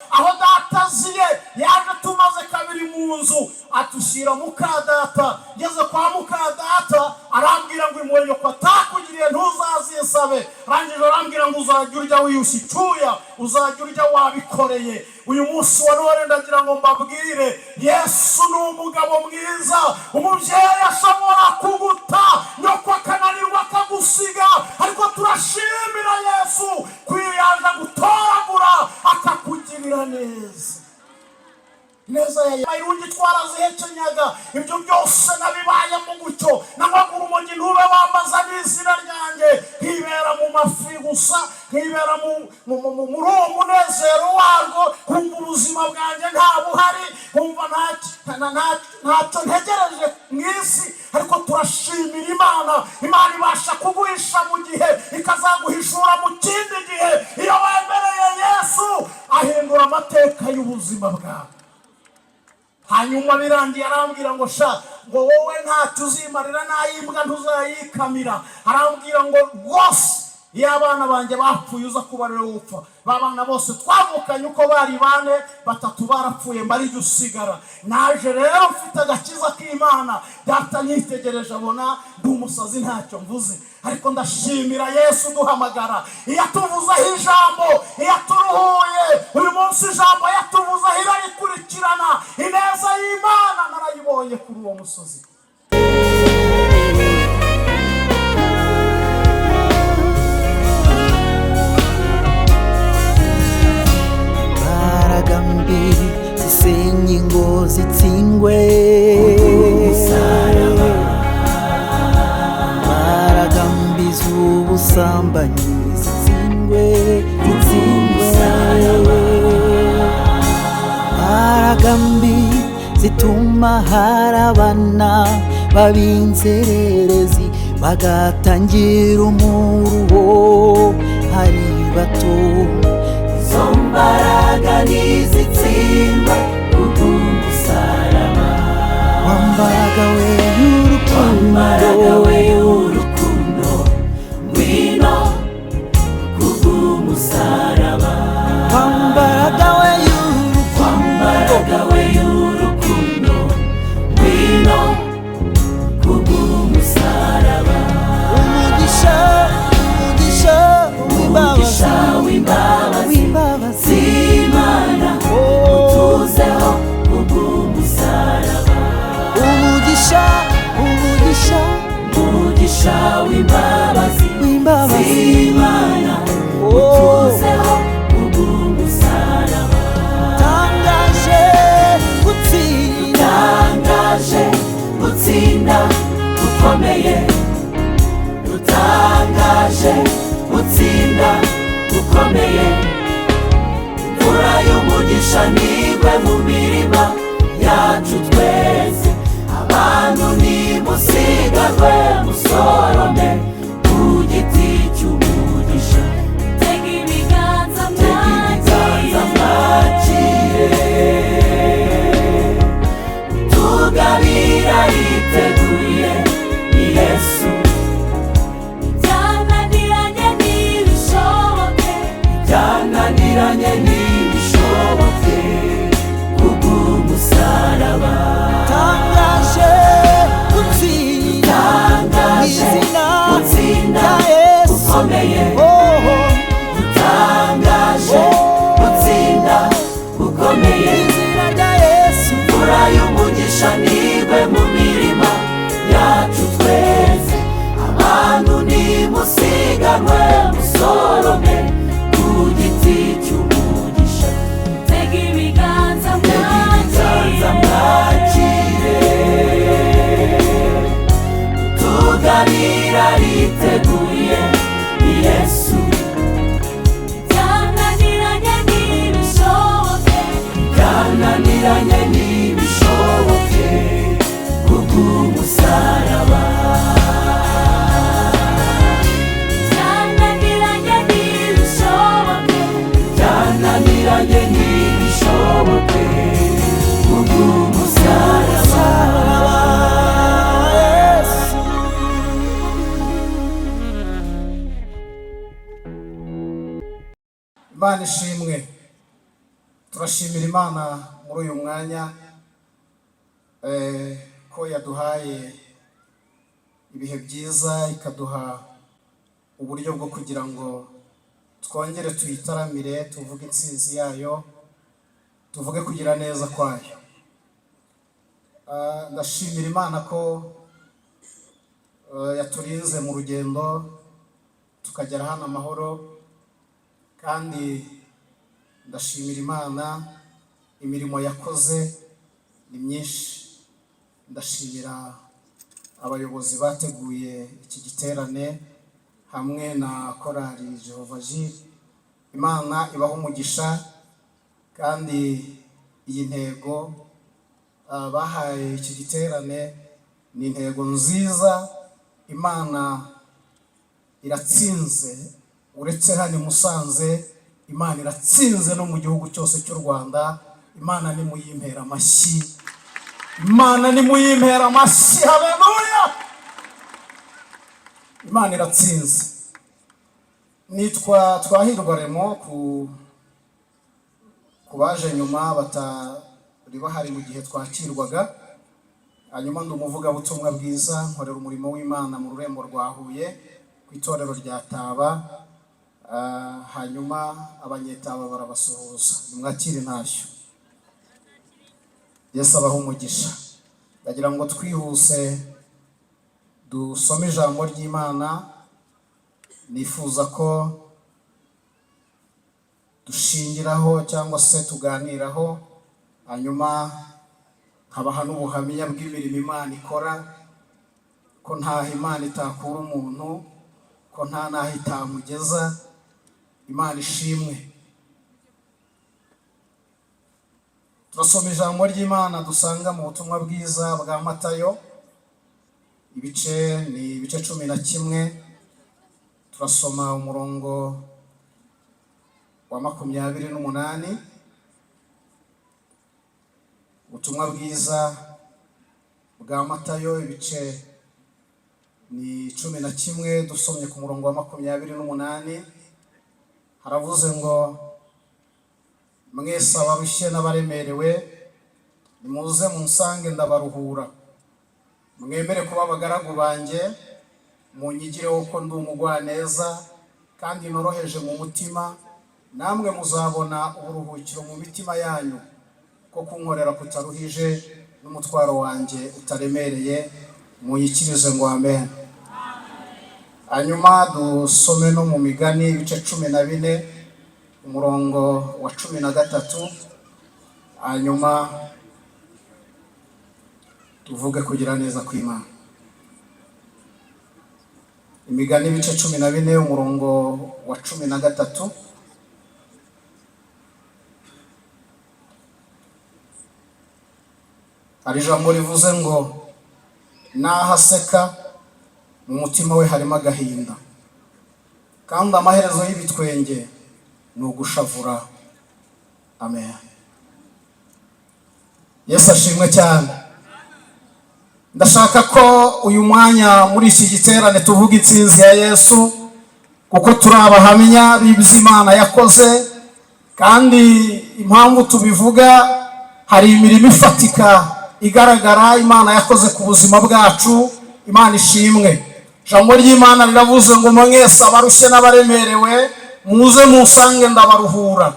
Aho data aziye, yaje tumaze kabiri mu nzu, atushyira muka data. Ngeze kwa muka data, arambwira ngo impuhwe nyoko atakugiriye ntuzazisabe. Arangije arambwira ngo uzajya urya wiyushye icyuya, uzajya urya wabikoreye. Uyu munsi wa none ndagira ngo mbabwire, Yesu ni umugabo mwiza. Umubyeyi ashobora kuguta, nyoko akananirwa akagusiga, ariko turashimira Yesu ko iyo yaje gutoragura akakugirira neza. Neza ya irungi twarazihekenyaga. Ibyo byose nabibayemo gutyo. Nanywaga urumogi ntube wambaza n'izina ryanjye, nkibera mu mafi gusa, nkibera muri uwo munezero warwo, nkumva ubuzima bwanjye nta buhari, nkumva ntacyo ntegereje mu isi. Ariko turashimira Imana. Imana ibasha kuguhisha mu gihe, ikazaguhishura mu kindi gihe. Iyo wemereye Yesu, ahindura amateka y'ubuzima bwawe. Hanyuma birangiye arambwira ngo sha, ngo wowe ntacyo uzimarira, n'ay'imbwa ntuzayikamira. Arambwira ngo rwose iyo abana banjye bapfuye uza kuba ariwe upfa. Ba bana bose twavukanye uko bari bane, batatu barapfuye, mbarijya usigara. Naje rero mfite agakiza k'Imana. Data nyitegereje abona ndi umusazi, ntacyo mvuze. Ariko ndashimira Yesu duhamagara, iyo atuvuzeho ijambo, iyo aturuhuye. Uyu munsi ijambo yatuvuzeho irarikurikirana. Ineza y'Imana narayibonye kuri uwo musozi. Imbaraga mbi zisenya ingo zitsindwe, imbaraga mbi z'ubusambanyi zitsindwe, zitsindwe, imbaraga mbi zituma hari abana b'abinzererezi bagatangira umuruho hari bato. Izo mbaraga ntizitsindwa kubw'umusaraba. Wambaraga we Mbaraga y'urukundo, we y'urukundo, ngwino kubw'umusaraba. Wambaraga we y'urukundo, Mbaraga we y'urukundo, ngwino kubw'umusaraba. Umugisha, umugisha w'imbabazi, Umugisha w'imbabazi w'imbabazi z'Imana Oh. utuzeho kubw'umusaraba. Umugisha, umugisha, Umugisha w'imbabazi w'imbabazi z'Imana Oh. utuzeho kubw'umusaraba. Tangaje gutsinda, Dutangaje gutsinda gukomeye, dutangaje gutsinda gukomeye. Imvura y'umugisha nigwe mu mirima yacu twese. Abantu nimusigarwe musorome ku giti cy'umugisha. Tega ibiganza, Tega ibiganza mwakire. mwakire, tugabira yiteguye ni Yesu. Byananiranye ntibishoboke, Byananiranye ntibishoboke kubw'umusaraba. Tangaje gutsinda, Tangaje izina gutsinda rya Yesu. gukomeye, Oh. dutangaje gutsinda gukomeye. Izina rya Yesu. Imvura y'umugisha nigwe mu mirima yacu twese. Abantu nimusiganwe musorome ku giti cy'umugisha. Tega ibiganza, Tega ibiganza mwakire. mwakire, tugabira riteguye ni Yesu. Byananiranye ntibishoboke, Byananiranye ntibishoboke kubw'umusaraba. Byananiranye ntibishoboke, Byananiranye ntibishoboke kubw'umusaraba. Yesu. Imana ishimwe. Turashimira Imana muri uyu mwanya ko yaduhaye ibihe byiza, ikaduha uburyo bwo kugira ngo twongere tuyitaramire, tuvuge intsinzi yayo, tuvuge kugira neza kwayo. Ndashimira Imana ko yaturinze mu rugendo tukagera hano amahoro, kandi ndashimira Imana imirimo yakoze ni myinshi. Ndashimira abayobozi bateguye iki giterane hamwe na korali Jehova Jireh. Imana ibaha umugisha, kandi iyi ntego bahaye iki giterane ni intego nziza. Imana iratsinze, uretse hano i Musanze, Imana iratsinze no mu gihugu cyose cy'u Rwanda. Imana nimuyimpera amashyi, Imana nimuyimpera amashyi. Haleluya! Imana iratsinze. Nitwa Twahirwa Remo, ku baje nyuma batari bahari mu gihe twakirwaga. Hanyuma ndi umuvugabutumwa bwiza, nkorera umurimo w'Imana mu rurembo rwa Huye ku itorero rya Taba. Hanyuma abanyetaba barabasuhuza, nimwakire intashyo. Yesu abaha umugisha. Ndagira ngo twihuse dusome ijambo ry'Imana. Nifuza ko dushingiraho cyangwa se tuganiraho, hanyuma nkabaha n'ubuhamya bw'imirimo Imana ikora, ko ntaho Imana itakura umuntu, ko nta n'aho itamugeza. Imana ishimwe. Turasoma ijambo ry'Imana dusanga mu butumwa bwiza bwa Matayo, ibice ni ibice 11. Turasoma umurongo wa 28. Ubutumwa bwiza bwa Matayo, ibice ni 11, dusomye ku murongo wa 28, haravuze ngo: "Mwese abarushye n'abaremerewe, nimuze munsange ndabaruhura. Mwemere kuba abagaragu banjye, munyigireho ko ndi umugwaneza kandi noroheje mu mutima, namwe muzabona uburuhukiro mu mitima yanyu, ko kunkorera kutaruhije n'umutwaro wanjye utaremereye." Muyikirize ngo amen. Hanyuma dusome no mu Migani, ibice 14, umurongo wa 13, hanyuma tuvuge kugira neza kw'Imana. Imigani, ibice 14, umurongo wa 13. Hari ijambo rivuze ngo: "Naho aseka, mu mutima we harimo agahinda, kandi amaherezo y'ibitwenge ni ugushavura." Amen. Yesu ashimwe cyane. Ndashaka ko uyu mwanya muri iki giterane tuvuga intsinzi ya Yesu, kuko turi abahamya b'ibyo Imana yakoze. Kandi impamvu tubivuga, hari imirimo ifatika igaragara Imana yakoze ku buzima bwacu. Imana ishimwe. Ijambo ry'Imana riravuze ngo: "Mwese abarushye n'abaremerewe, muze munsange ndabaruhura."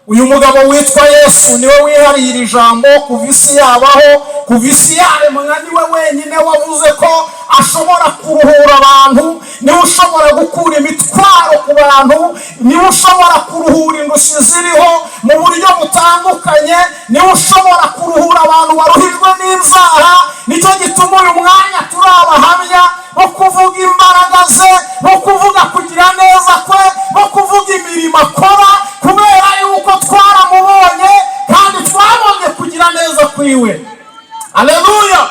Uyu mugabo witwa Yesu niwe wihariye iri jambo kuva isi yabaho, kuva isi yaremwa. Niwe wenyine wavuze ko ashobora kuruhura abantu, niwe ushobora gukura imitwaro ku bantu, niwe ushobora kuruhura indushyi ziriho mu buryo butandukanye, niwe ushobora kuruhura abantu baruhijwe n'ibyaha. Nicyo gituma uyu mwanya turi abahamya bo kuvuga imbaraga ze, bo kuvuga kugira neza kwe, bo kuvuga imirimo akora, kubera yuko twaramubonye kandi twabonye kugira neza kwiwe. Aleluya!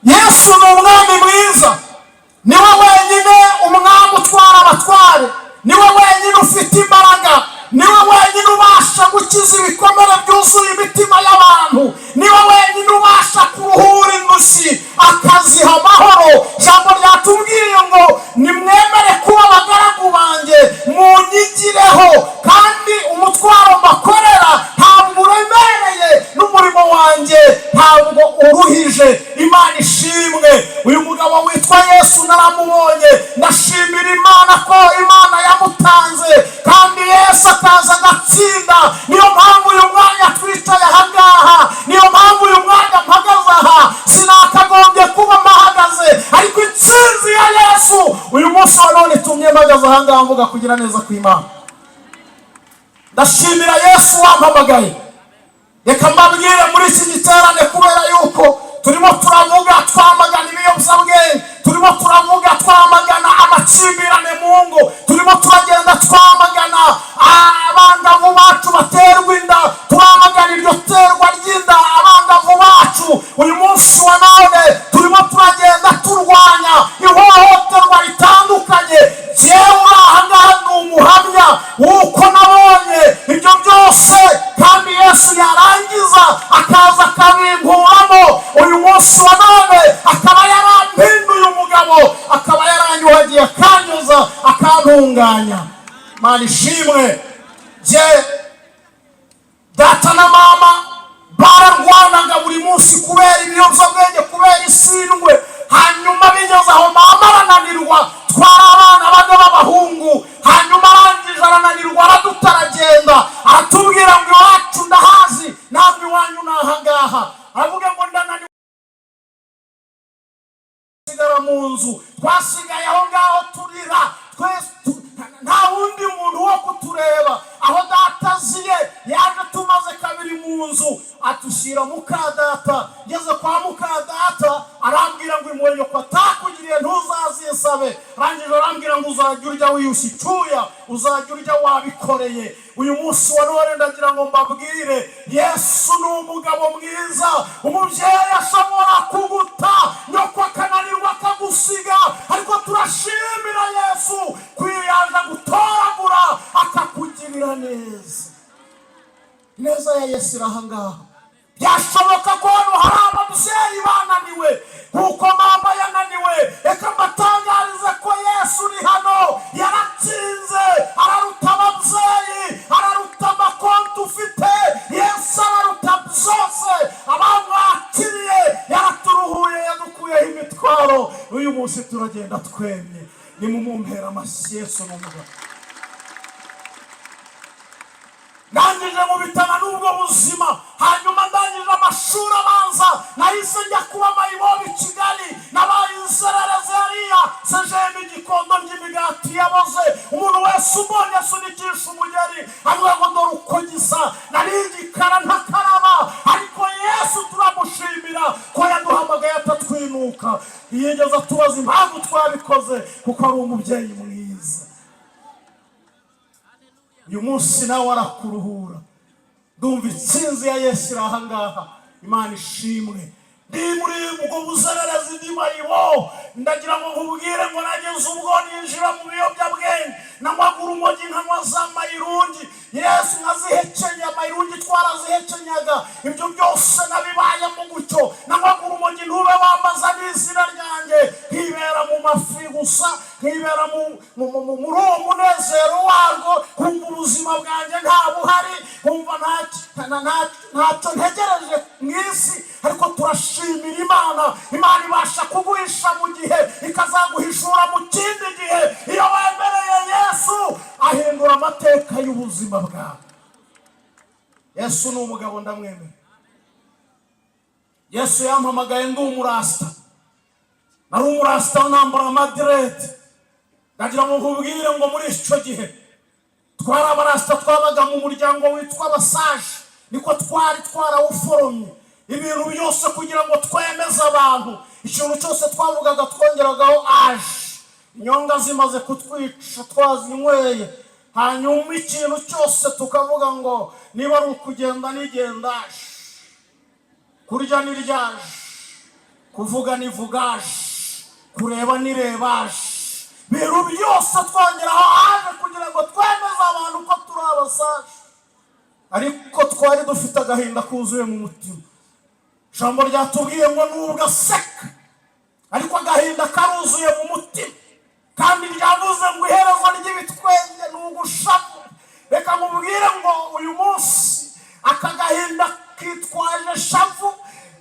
Yesu ni umwami mwiza, niwe wenyine umwami utwara abatware, niwe wenyine ufite imbaraga, niwe wenyine ubasha gukiza ibikomere byuzuye imitima y'abantu, niwe wenyine ubasha kuruhura indushyi akaziha amahoro. Ijambo ryatubwiye ngo: "Nimwemere kuba abagaragu banjye, munyigireho, kandi umutwaro mbakorera nta Iraruhije. Imana ishimwe. Uyu mugabo witwa Yesu naramubonye. Ndashimira Imana ko Imana yamutanze, kandi Yesu akaza agatsinda. Niyo mpamvu uyu mwanya twicaye ahangaha, niyo mpamvu uyu mwanya mpagaze aha. Sinakagombye kuba mpahagaze, ariko intsinzi ya Yesu uyu munsi wa none itumye mpagaze ahangaha mvuga kugira neza kw'Imana. Ndashimira Yesu wampamagaye. Reka mbabwire muri iki giterane, kubera yuko turimo turavuga twamagana ibiyobyabwenge, turimo turavuga twamagana amakimbirane mu ngo, turimo turagenda twamagana abangavu bacu baterwa inda, turamagana iryo terwa ry'inda abangavu bacu. Uyu munsi wa none turimo turagenda turwanya ihohoterwa ritandukanye. Jyewe uri aha ngaha ni umuhamya w'uko nabonye ibyo byose, kandi Yesu yarangiza akaza akabinkuramo. Uyu munsi wa none akaba yarampinduye umugabo, akaba yaranyuhagiye, akanyoza, akantunganya. Mana ishimwe. Jye data na mama bararwanaga buri munsi kubera ibiyobyabwenge, kubera isindwe. Hanyuma bigeze aho mama arananirwa. Twari abana bane b'abahungu. Hanyuma arangije arananirwa, araduta, aragenda, aratubwira ngo iwacu ndahazi, ntabwo iwanyu ni ahangaha. Aravuga ngo ndananiwe, sigara mu nzu. Twasigaye aho ngaho turira twese, nta wundi muntu wo kutureba. Aho data aziye, yaje tumaze kabiri mu nzu, atushyira muka data. Ngeze kwa muka data, arambwira ngo impuhwe nyoko atakugiriye ntuzazisabe. Arangije arambwira ngo uzajya urya wiyushye icyuya, uzajya urya wabikoreye. Uyu munsi wa none ndagira ngo mbabwire, Yesu ni umugabo mwiza. Umubyeyi ashobora kuguta, nyoko akananirwa akagusiga, ariko turashimira Yesu ko iyo yaje gutoragura akakugirira neza. Ineza ya Yesu iri ahangaha. Byashoboka ko hano hari ababyeyi bananiwe kuko mama yananiwe. Reka mbatangarize ko Yesu uri hano yaratsinze, araruta ababyeyi, araruta amakonti ufite. Yesu araruta byose. Abamwakiriye yaraturuhuye, yadukuyeho imitwaro. Uyu munsi turagenda twemye. Nimumumpera amashyi. Yesu ni umugabo. Ndangije mu bitana n'ubwo buzima. Hanyuma ndangije amashuri abanza, nahise njya kuba mayibobo i Kigali. Nabaye inzererezi hariya sejeni Igikondo ry'imigati yaboze. Umuntu wese umbonye asunikisha umugeri, avuga ngo dore uko gisa. Nari igikara ntakaraba, ariko Yesu turamushimira ko yaduhamagaye atatwinuka. Yigeze atubaza impamvu twabikoze, kuko ari umubyeyi mwiza. Uyu munsi nawe arakuruhura. Ndumva intsinzi ya Yesu iri ahangaha. Imana ishimwe. Ndi muri ubwo buzererezi, ndi mayibo. Ndagira ngo nkubwire ngo nageze ubwo ninjira mu biyobyabwenge, nanywaga urumogi, nkanywa za mayirungi, Yesu, nkazihekenya. Mayirungi twarazihekenyaga. Ibyo byose nabibayemo gutyo. Nanywaga urumogi ntube wambaza n'izina ryanjye, nkibera mu mafi gusa, nkibera muri uwo munezero warwo, kumva ubuzima bwanjye nta buhari, kumva ntacyo ntegereje mu isi. Ariko turashimira Imana. Imana ibasha kuguhisha mu gihe, ikazaguhishura mu kindi gihe. Iyo wemereye Yesu, ahindura amateka y'ubuzima bwawe. Yesu ni umugabo, ndamwemera. Yesu yampamagaye ndi umurasita. Nari umurasita, nambara amadreads. Ndagira ngo nkubwire ngo muri icyo gihe twari abarasita, twabaga mu muryango witwa Abasaje, niko twari twarawuforomye. Ibintu byose kugira ngo twemeze abantu, ikintu cyose twavugaga twongeragaho aje. Inyonga zimaze kutwica, twazinyweye, hanyuma ikintu cyose tukavuga ngo niba ari ukugenda nigendaje, kurya niryaje, kuvuga nivugaje, kureba nirebaje, ibintu byose twongeraho aje kugira ngo twemeze abantu ko turi abasaje. Ariko twari dufite agahinda kuzuye mu mutima. Ijambo ryatubwiye ngo nubwo aseka, ariko agahinda karuzuye mu mutima. Kandi ryavuze ngo iherezo ry'ibitwenge ni ugushavura. Reka nkubwire ngo uyu munsi aka gahinda kitwaje shavu.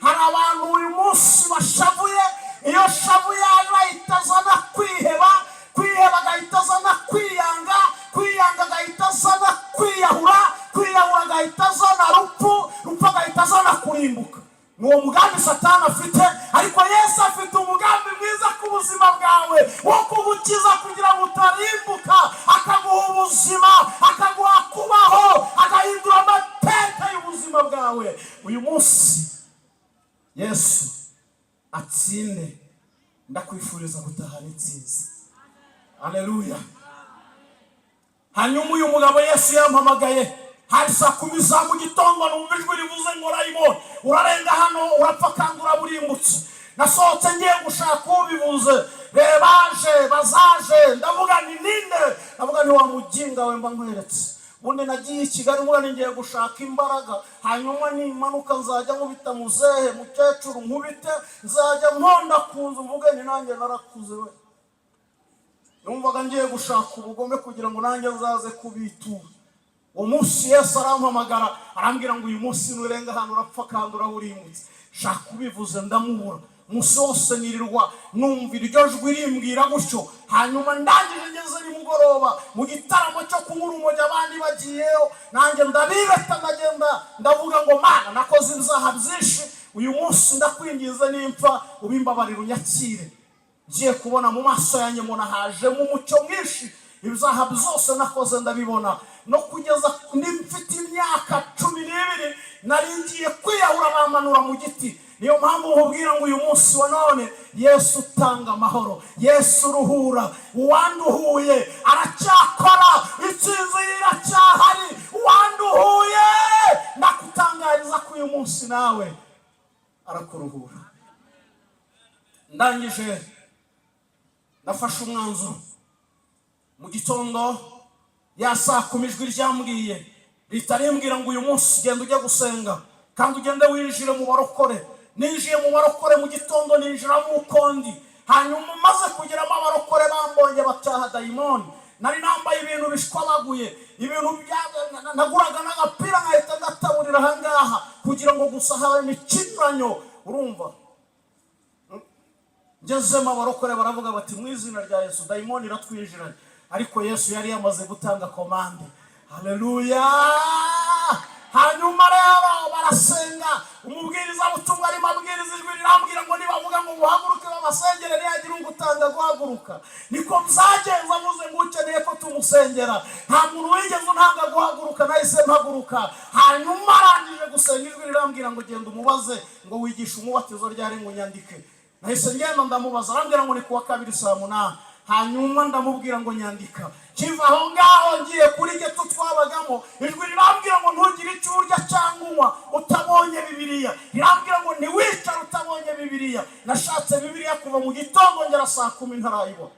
Hari abantu uyu munsi bashavuye. Iyo shavu yaje ahita azana kwiheba, kwiheba agahita azana kwiyanga, kwiyanga agahita azana kwiyahura, kwiyahura agahita azana rupfu, rupfu agahita azana kurimbuka. Ni uwo mugambi Satani afite, ariko Yesu afite umugambi mwiza ku buzima bwawe wo kugukiza kugira ngo utarimbuka, akaguha ubuzima, akaguha kubaho, agahindura amateka y'ubuzima bwawe. Uyu munsi Yesu atsinde. Ndakwifuriza gutahana intsinzi. Aleluya! Hanyuma uyu mugabo Yesu yampamagaye hari saa 10 za mu gitondo. Numva ijwi rivuze ngo: "Rayimoni, urarenga hano urapfa kandi uraburimbutse." Nasohotse ngiye gushaka ubivuze. Rebaje bazaje, ndavuga ni ninde? Ndavuga ni wa muginga we, mba nkweretse. Ubundi nagiye i Kigali mvuga ni ngiye gushaka imbaraga, hanyuma nimanuka nzajya nkubita muzehe, mukecuru nkubite, nzajya nkonda ku nzu, mvuge ni nanjye narakuze we. Numvaga ngiye gushaka ubugome kugira ngo nanjye nzaze kubitura. Uwo munsi Yesu arampamagara, arambwira ngo: "Uyu munsi nurenga hano urapfa kandi uraburimbutse." Shaka ubivuze ndamubura. Umunsi wose nirirwa numva iryo jwi rimbwira gutyo. Hanyuma ndangije ngeze nimugoroba mu gitaramo cyo kunywa urumogi, abandi bagiyeyo, nanjye ndabibeta, ndagenda, ndavuga ngo: "Mana, nakoze ibyaha byinshi, uyu munsi ndakwingize, nimpfa ubimbabarira, unyakire." Ngiye kubona mu maso yanjye mbona hajemo umucyo mwinshi, ibyaha byose nakoze ndabibona. No kugeza mfite imyaka 12 nari ngiye kwiyahura, bamanura mu giti. Niyo mpamvu nkubwira ngo uyu munsi wa none Yesu utanga amahoro, Yesu uruhura, uwanduhuye aracyakora, intsinzi ye iracyahari. Uwanduhuye, ndakutangariza ko uyu munsi nawe arakuruhura. Ndangije nafashe umwanzuro. Mu gitondo ya saa 10 ijwi ryambwiye rihita rimbwira ngo: "Uyu munsi genda ujye gusenga kandi ugende winjire mu barokore." Ninjiye mu barokore mu gitondo, ninjiramo ukundi. Hanyuma umaze kugeramo, abarokore bambonye bataha dayimoni. Nari nambaye ibintu bishwabaguye, ibintu naguraga n'agapira nkahita ngataburira ahangaha kugira ngo gusa habemo ikinyuranyo. Urumva, ngezemo abarokore baravuga bati: "Mu izina rya Yesu, dayimoni iratwinjiranye." Ariko Yesu yari yamaze gutanga commande. Haleluya! Hanyuma rero barasenga, umubwirizabutumwa arimo abwiriza, ijwi rirambwira ngo nibavuga ngo muhaguruke babasengere, nihagira ugutanga guhaguruka. Niko byagenze. Avuze ngo ukeneye ko tumusengera, nta muntu wigeze untanga guhaguruka, nahise mpaguruka. Hanyuma arangije gusenga, ijwi rirambwira ngo: "Genda umubaze ngo wigishe umubatizo ryari, ngo unyandike." Nahise ngenda ndamubaza, arambwira ngo ni kuwa kabiri saa 8. Hanyuma ndamubwira ngo nyandika. Kiva aho ngaho ngiye kuri ghetto twabagamo, ijwi rirambwira ngo: "Ntugire icyo urya cyangwa unywa utabonye Bibiliya." Rirambwira ngo: "Ntiwicare utabonye Bibiliya." Nashatse Bibiliya kuva mu gitondo ngera saa 10 ntarayibona.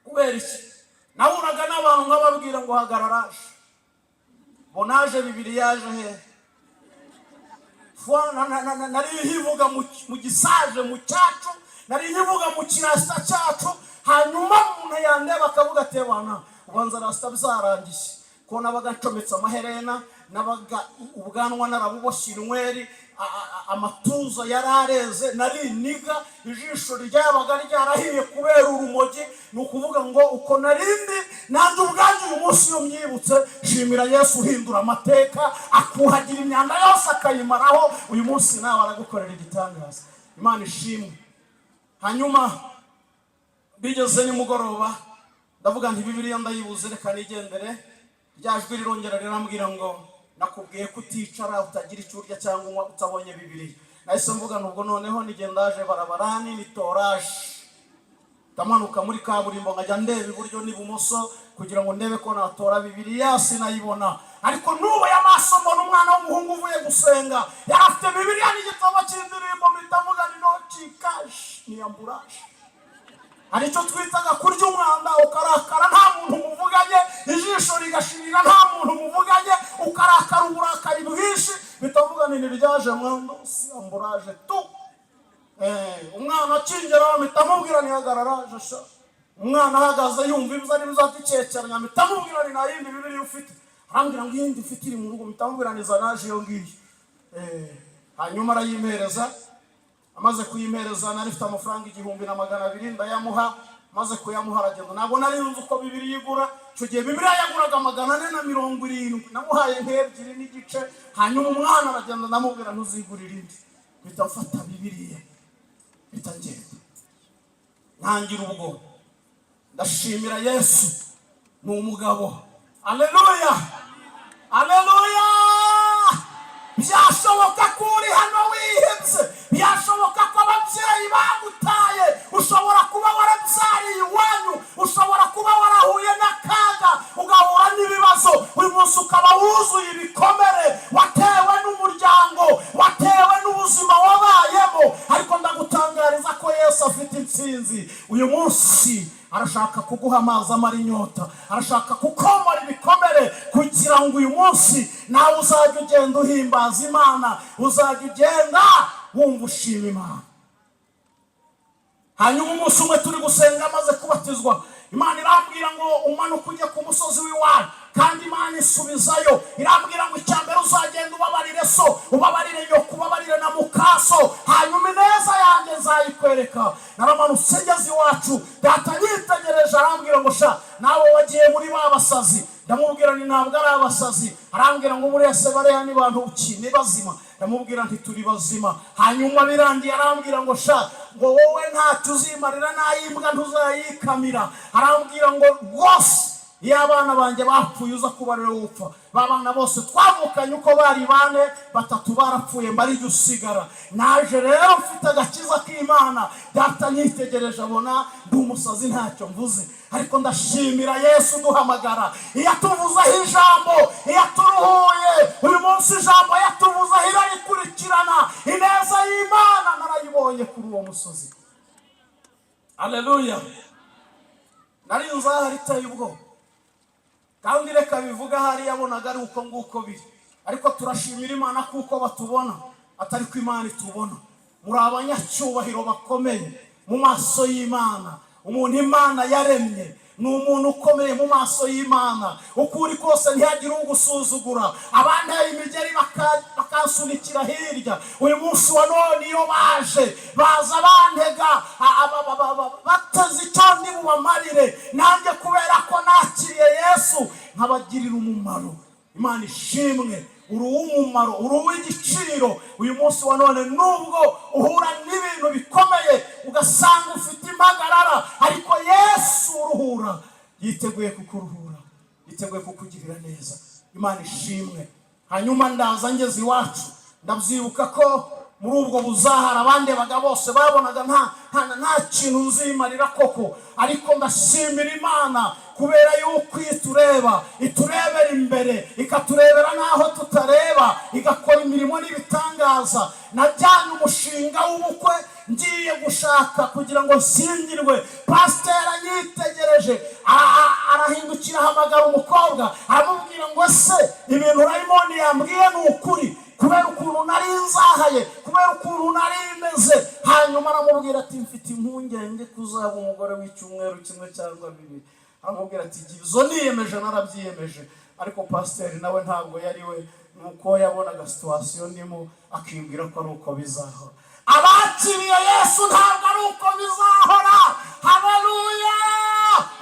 Kubera iki? Nahuraga n'abantu nkababwira ngo: "Hagararaje bonaje, Bibiliya yaje hehe?" Nari nkivuga mu gisaje mu cyacu, nari nkivuga mu kirasita cyacu. Hanyuma umuntu yandeba akavuga ati: "Bana, ubanza rasita byarangiye." Ko nabaga ncometse amaherena, nabaga ubwanwa narabuboshye inweri, amatuza yari areze, nari niga, ijisho ryabaga ryarahiye kubera urumogi. Ni ukuvuga ngo uko narindi nanjye ubwanjye uyu munsi iyo myibutse, shimira Yesu uhindura amateka, akuhagira imyanda yose akayimaraho. Uyu munsi nawe aragukorera igitangaza. Imana ishimwe. Hanyuma bigeze nimugoroba, ndavuga nti: "Bibiliya ndayibuze, reka nigendere." Rya jwi rirongera rirambwira ngo: "Nakubwiye ko uticara, utagira icyo urya cyangwa unywa utabonye Bibiliya." Nahise mvuga nubwo noneho nigendaje barabarani nitoraje, ndamanuka muri kaburimbo, nkajya ndeba iburyo n'ibumoso kugira ngo ndebe ko natora Bibiliya. Sinayibona, ariko nubuye amaso mbona umwana w'umuhungu uvuye gusenga, yari afite Bibiliya n'igitabo cy'indirimbo. Mpita mvuga ni nocikaje ni amburaje. Hari icyo twitaga kurya umwanda, ukarakara nta muntu muvuganye, ijisho rigashirira nta muntu muvuganye, ukarakara uburakari bwinshi. Bitavuga ni ntiryaje mwando si amburaje tu. Umwana akingeraho mpita mubwira ntihagarara sha. Umwana ahagaze yumva ibyo ari byo aticekeranya, mpita mubwira ni: "Nta yindi Bibiliya ufite?" Arambwira ngo: "Iyindi mfite iri mu rugo." Mpita mubwira ni: "Zanaje iyo ngiyo." Hanyuma arayimpereza. Amaze kuyimpereza, nari mfite amafaranga 1200, ndayamuha. Maze kuyamuha aragenda. Ntabwo nari nzi uko Bibiliya igura icyo gihe. Bibiliya yaguraga 470, namuhaye nk'ebyiri n'igice. Hanyuma umwana aragenda, ndamubwira: "Ntuzigurire indi." Mpita mfata Bibiliya, mpita ngenda, ntangira ubwo. Ndashimira Yesu, ni umugabo. Aleluya, aleluya! Byashoboka ko uri hano wihebye, byashoboka ko ababyeyi bagutaye, ushobora kuba warabyariye iwanyu, ushobora kuba warahuye n'akaga, ugahura n'ibibazo, uyu munsi ukaba wuzuye ibikomere watewe n'umuryango, watewe n'ubuzima wabayemo. Ariko ndagutangariza ko Yesu afite intsinzi. Uyu munsi arashaka kuguha amazi amara inyota, arashaka kukomora ibikomere, kugira ngo uyu munsi nawe uzajya ugenda uhimbaza Imana, uzajya ugenda wumva ushima Imana. Hanyuma umunsi umwe turi gusenga, amaze kubatizwa, Imana irambwira ngo: "Umanuke ujye ku musozi w'iwanyu." Kandi Imana isubizayo, irambwira ngo: "Icya mbere uzagenda ubabarire so, ubabarire nyoko, ubabarire na mukaso, hanyuma ineza yanjye nzayikwereka." Naramanutse, ngeze iwacu, data yitegereje arambwira ngo: "Sha, nawe wagiye muri ba basazi." Ndamubwira ni: "Ntabwo ari abasazi." Arambwira ngo: "Buriya se bariya ni bantu ki? Ni bazima?" Ndamubwira nti: "Turi bazima." Hanyuma birangiye arambwira ngo: "Sha," ngo, "wowe ntacyo uzimarira, n'ayimbwa ntuzayikamira." Arambwira ngo: "Rwose iyo abana banjye bapfuye uza kuba ariwe upfa. Ba bana bose twavukanye uko bari bane, batatu barapfuye, mba ari usigara." Naje rero mfite agakiza k'Imana. Data nyitegereje abona ndi umusazi, ntacyo mvuze. Ariko ndashimira Yesu uduhamagara. Iyo atuvuzeho ijambo, iyo aturuhuye, uyu munsi ijambo yatuvuzeho irarikurikirana. Ineza y'Imana narayibonye kuri uwo musozi. Aleluya! Nari nzahari iteye ubwoba, kandi reka bivuga ahari yabonaga ari uko nguko biri. Ariko turashimira Imana kuko batubona atari ko Imana itubona. Muri abanyacyubahiro bakomeye mu maso y'Imana. Umuntu Imana yaremye ni umuntu ukomeye mu maso y'Imana. Uko uri kose, ntihagire ugusuzugura. Abanteye imigeri bakansunikira hirya, uyu munsi wa none iyo baje baza bantega bateze icyo ndi bubamarire. Nanjye kubera ko nakiriye Yesu, nkabagirira umumaro. Imana ishimwe! Uri uw'umumaro, uri uw'igiciro. Uyu munsi wa none, nubwo uhura n'ibintu bikomeye, ugasanga ufite impagarara, ariko Yesu uruhura yiteguye kukuruhura, yiteguye kukugirira neza. Imana ishimwe! Hanyuma ndaza, ngeze iwacu, ndabyibuka ko muri ubwo buzahara abandebaga bose babonaga nta kintu nzimarira koko. Ariko ndashimira Imana kubera yuko iyo itureba, iturebera imbere, ikaturebera n'aho tutareba, igakora imirimo n'ibitangaza. Najyanye umushinga w'ubukwe, ngiye gushaka kugira ngo nshyingirwe. Pasiteri anyitegereje arahindukira, ahamagara umukobwa, aramubwira ngo: "Se ibintu Rayimoni yambwiye ni ukuri?" Kubera ukuntu nari nzahaye, kubera ukuntu nari meze. Hanyuma aramubwira ati: "Mfite impungenge kuzaba umugore w'icyumweru kimwe cyangwa bibiri." Aramubwira ati: "Izo niyemeje narabyiyemeje." Ariko pasiteri nawe ntabwo yari we, nuko yabonaga situation ndimo, akibwira ko ari uko bizahora. Abakiriye Yesu ntabwo ari uko bizahora. Haleluya!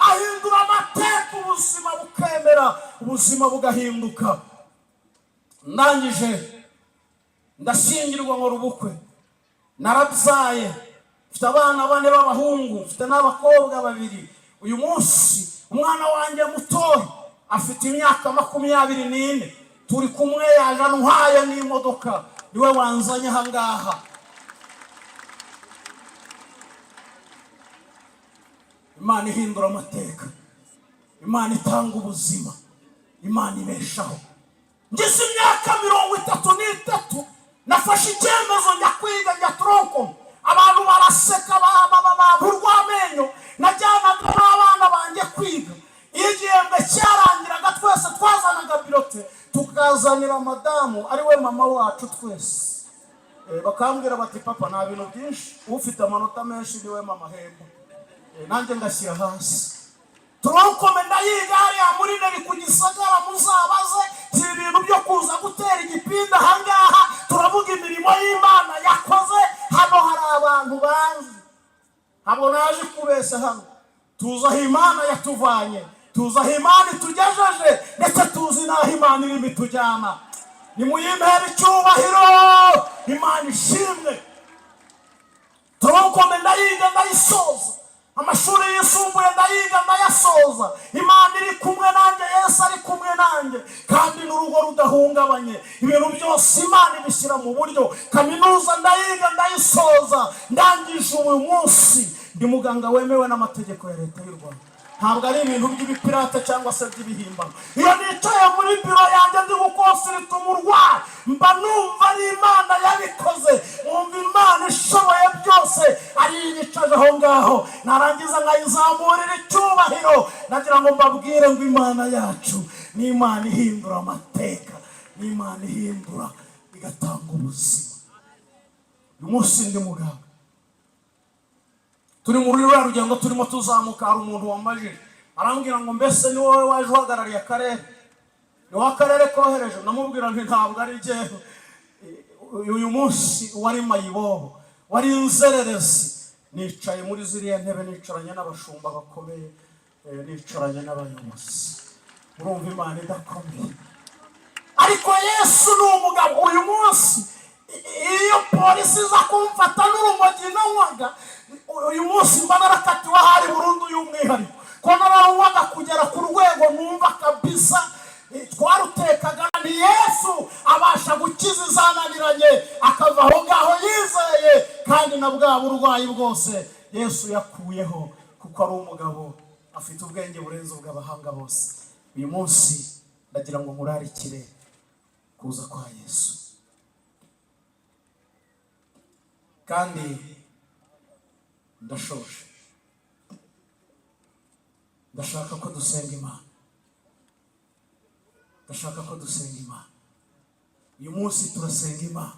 Ahindura amateka, ubuzima bukemera, ubuzima bugahinduka. Ndangije ndashyingirwa, nkora ubukwe, narabyaye, mfite abana bane b'abahungu, mfite n'abakobwa babiri. Uyu munsi umwana wanjye mutoya afite imyaka 24, turi kumwe, yaje antwaye n'imodoka, niwe wanzanye aha ngaha. Imana ihindura amateka, Imana itanga ubuzima, Imana ibeshaho. Ngeze imyaka 33, nafashe icyemezo, njya kwiga, njya tronc commun. Abantu baraseka, urw'amenyo. Najyanaga n'abana banjye kwiga. Iyo igihembwe cyarangiraga, twese twazanaga bulletin, tukazanira madamu ari we mama wacu twese. Bakambwira bati: "Papa, nta bintu byinshi, ufite amanota menshi niwe mama ahemba." Nanjye ngashyira hasi. Tronc commun ndayiga hariya muri Neri ku Gisagara. Muzabaze, si ibintu byo kuza gutera igipindi ahangaha. Turavuga imirimo y'Imana. Twese hano tuzi aho Imana yatuvanye, tuzi aho Imana itugejeje, ndetse tuzi n'aho Imana irimo itujyana. Nimuyimpere icyubahiro, Imana ishimwe. Tronc commun ndayiga ndayisoza, amashuri yisumbuye ndayiga ndayasoza. Imana iri kumwe nanjye, Yesu ari kumwe nanjye, kandi n'urugo rudahungabanye, ibintu byose Imana ibishyira mu buryo. Kaminuza ndayiga ndayisoza, ndangije uyu munsi ndi muganga wemewe n'amategeko ya Leta y'u Rwanda. Ntabwo ari ibintu by'ibipirate cyangwa se by'ibihimbano. Iyo nicaye muri biro yanjye ndi gukonsulta umurwayi, mba numva ari Imana yabikoze, nkumva Imana ishoboye byose ari yicaje aho ngaho, narangiza nkayizamurira icyubahiro. Nagira ngo mbabwire ngo Imana yacu ni Imana ihindura amateka, ni Imana ihindura igatanga ubuzima. Uyu munsi ndi muganga. Turi muri ruriya rugendo, turimo tuzamuka, hari umuntu wambajije arambwira ngo: "Mbese ni wowe waje uhagarariye akarere? Ni wowe akarere kohereje?" Ndamubwira nti: "Ntabwo ari jyewe." Uyu munsi wari mayibobo, wari inzererezi, nicaye muri ziriya ntebe, nicaranye n'abashumba bakomeye, nicaranye n'abayobozi. Urumva Imana idakomeye? Ariko Yesu ni umugabo. Uyu munsi iyo polisi iza kumfata n'urumogi nanywaga, uyu munsi mba narakatiwe ahari burundu y'umwihariko, ko naranywaga kugera ku rwego numva kabisa twarutekaga. Ni Yesu abasha gukiza izananiranye, akava aho ngaho yizeye, kandi na bwa burwayi bwose Yesu yakuyeho, kuko ari umugabo, afite ubwenge burenze ubw'abahanga bose. Uyu munsi ndagira ngo nkurarikire kuza kwa Yesu. Kandi ndashoje, ndashaka ko dusenga Imana, ndashaka ko dusenga Imana. Uyu munsi turasenga Imana,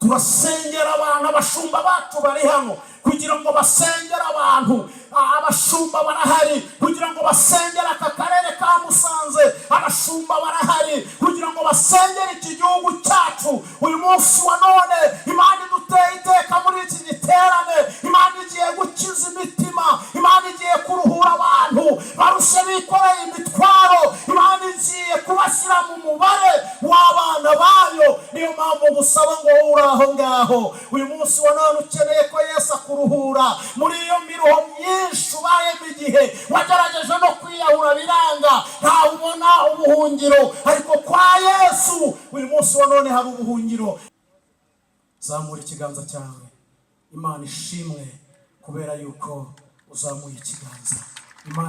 turasengera abantu. Abashumba bacu bari hano kugira ngo basengere abantu. Abashumba barahari kugira ngo basengere aka karere ka Musanze. Abashumba barahari kugira ngo basengere iki gihugu cyacu. Uyu munsi wa none Imana iduteye iteka muri iki giterane. Imana igiye gukiza imitima, Imana igiye kuruhura abantu barushye bikoreye imitwaro, Imana igiye kubashyira mu mubare w'abana bayo. Niyo mpamvu gusaba ngo wowe uri aho ngaho uyu munsi wa none ukeneye ko Yesu akuruhura muri iyo miruho myinshi ubayemo, igihe wagerageje no kwiyahura biranga, ntawe ubona ubuhungiro, ariko kwa Yesu uyu munsi wa none hari ubuhungiro. Zamura ikiganza cyawe. Imana ishimwe kubera yuko uzamuye ikiganza. Imana